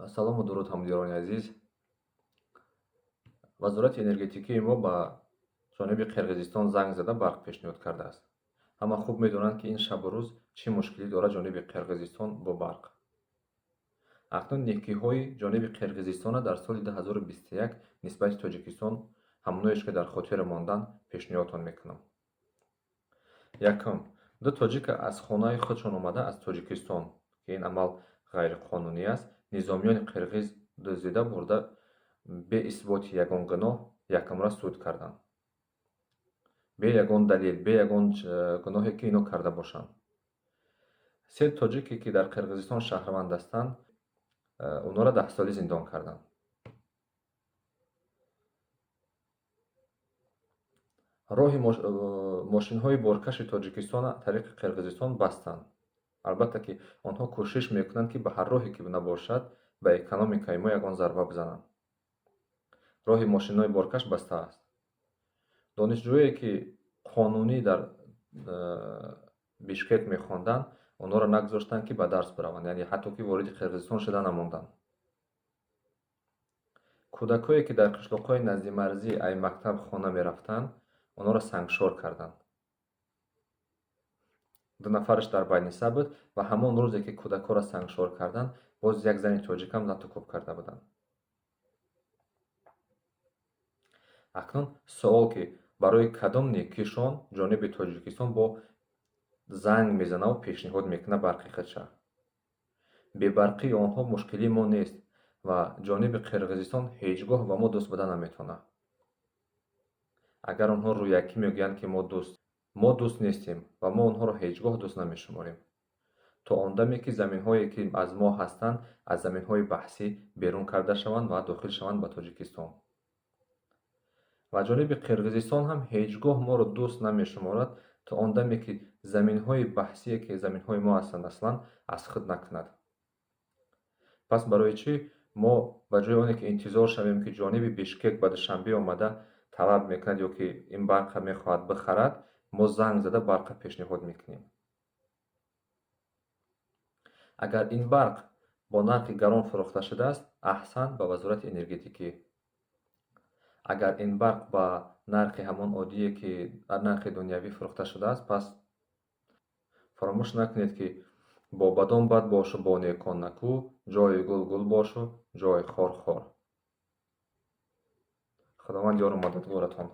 Салому дуруд, ҳамдиёрони азиз. Вазорати энергетикии мо ба ҷониби Қирғизистон занг зада, барқ пешниҳод кардааст. Ҳама хуб медонанд, ки ин шабу рӯз чӣ мушкилӣ дорад ҷониби Қирғизистон бо барқ. Акнун некиҳои ҷониби Қирғизистона дар соли 2021 нисбати Тоҷикистон, ҳамоноеш ки дар хотира мондан, пешниҳодтон мекунам. Якум, ду тоҷика аз хонаи худшон омада аз Тоҷикистон, ки ин амал ғайриқонунӣ аст, низомиёни қирғиз дуздида бурда, бе исботи ягон гуноҳ якумра суд карданд, бе ягон далел, бе ягон гуноҳе ки ино карда бошанд. Се тоҷике, ки дар Қирғизистон шаҳрванд ҳастанд, онҳоро 10 солӣ зиндон карданд. Роҳи мошинҳои боркаши Тоҷикистона тариқи Қирғизистон бастанд. Албатта, ки онҳо кӯшиш мекунанд, ки ба ҳар роҳе ки набошад, ба экономикаи мо ягон зарба бизананд. Роҳи мошинҳои боркаш баста аст. Донишҷӯе, ки қонунӣ дар Бишкек мехонданд, онҳоро нагузоштанд, ки ба дарс бираванд, яъне ҳатто ки вориди Қирғизистон шуда намонданд. Кӯдакое, ки дар қишлоқҳои наздимарзӣ ай мактаб хона мерафтанд, онҳоро сангшор карданд. Ду нафараш дар байниса буд ва ҳамон рӯзе, ки кӯдакҳоро сангшор карданд, боз як зани тоҷикам лату кӯб карда буданд. Акнун суол, ки барои кадом некишон ҷониби Тоҷикистон бо занг мезанаву пешниҳод мекунад барқи худша? Бебарқии онҳо мушкилии мо нест ва ҷониби Қирғизистон ҳеҷ гоҳ ба мо дӯст буда наметавонад. Агар онҳо рӯякӣ мегӯянд, ки мо дӯст, мо дӯст нестем ва мо онҳоро ҳеҷ гоҳ дӯст намешуморем, то он даме ки заминҳое, ки аз мо ҳастанд, аз заминҳои баҳсӣ берун карда шаванд ва дохил шаванд ба Тоҷикистон. Ва ҷониби Қирғизистон ҳам ҳеҷ гоҳ моро дӯст намешуморад, то он даме ки заминҳои баҳсие, ки заминҳои мо ҳастанд, аслан аз худ накунад. Пас барои чӣ мо ба ҷои оне ки интизор шавем, ки ҷониби Бишкек ба Душанбе омада талаб мекунад ё ки ин барқа мехоҳад бихарад, мо занг зада барқа пешниҳод мекунем? Агар ин барқ бо нархи гарон фурӯхта шудааст, аҳсан ба Вазорати энергетикӣ. Агар ин барқ ба нархи ҳамон оддие, ки нархи дунявӣ фурӯхта шудааст, пас фаромӯш накунед, ки бо бадон бад бошу, бо некон накӯ, ҷои гул гул бошу, ҷои хор хор. Худованд ёру мададгоратон.